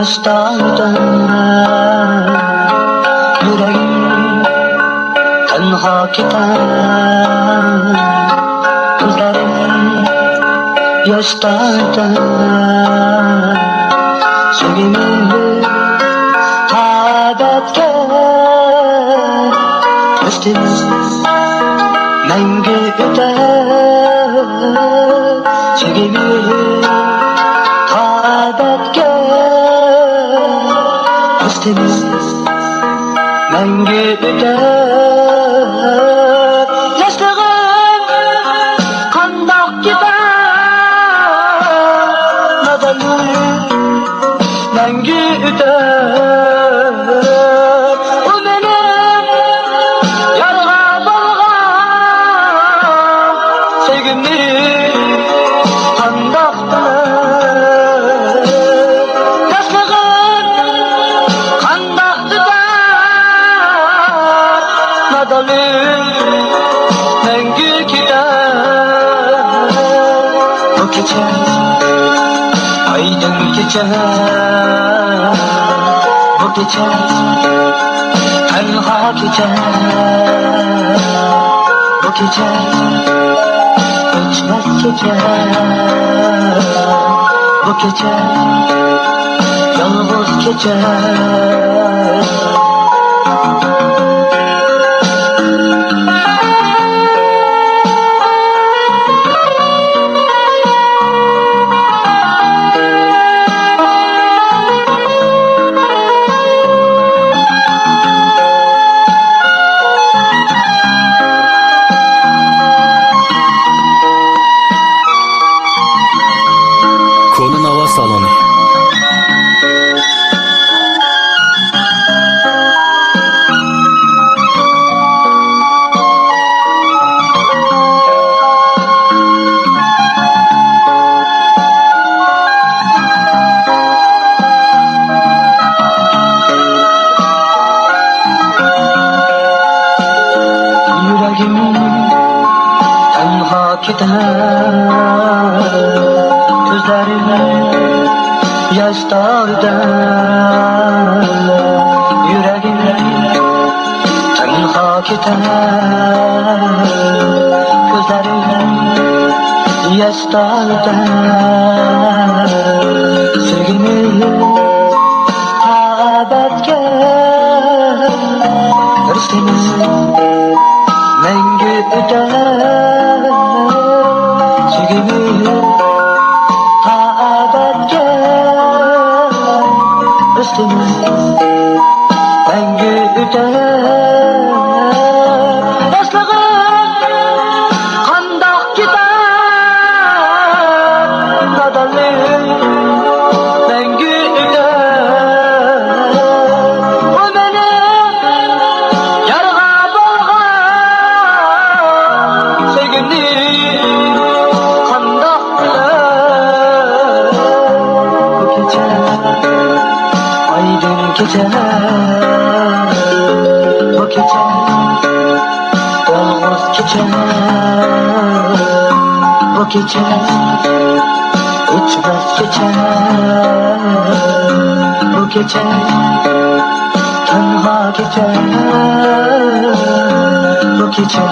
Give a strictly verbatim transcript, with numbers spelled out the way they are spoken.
ياشتا ئۆتەر، يۈرەكىم تەنھا كېتەر، كۆزلىرىم ياشتا ئۆتەر، سۆيگۈمىز ئەبەدكە، دوستىمىز مەڭگۈ ئۆتەر، سۆيگۈمىز ئەبەدكە، دوستىمىز مەڭگۈ ئۆتەر. ياشلىقىم قانداق كېتەر، نادانلىق مەڭگۈ ئۆتەر. ئۇ مېنىڭ يارغا بولغان سۆيگۈمنى قانداق بىلەر؟ ياشلىقىم قانداق ئۆتەر، نادانلىق مەڭگۈ كېتەر. بۇ كېچە ئايدىڭ كېچە، بۇ كېچە تەنھا كېچە، بۇ كېچە ئۆچمەس كېچە، بۇ كېچە يالغۇز كېچە. كونا ناۋا سالونى. يۈرىكىم تەنھا كېتەر، كۆزلىرىم ياش تولدى. يۈرىكىم تەنھا كېتەر، كۆزلىرىم ياش تولدى. سۆيگۈمىز ئەبەدكە، رىشتىمىز مەڭگۈ ئۆتەر. سۆيگۈمىز ئەبەدكە، رىشتىمىز مەڭگۈ ئۆتەر. ياشلىقىم قانداق كېتەر، نادانلىق مەڭگۈ ئۆتەر. ئۇ مېنىڭ يارغا بولغان سۆيگۈمنى قانداق بۇ كېچە ئايدىڭ كېچە، بۇ كېچە يالغۇز كېچە، بۇ كېچە ئۆچمەس كېچە، بۇ كېچە تەنھا كېچە، بۇ كېچە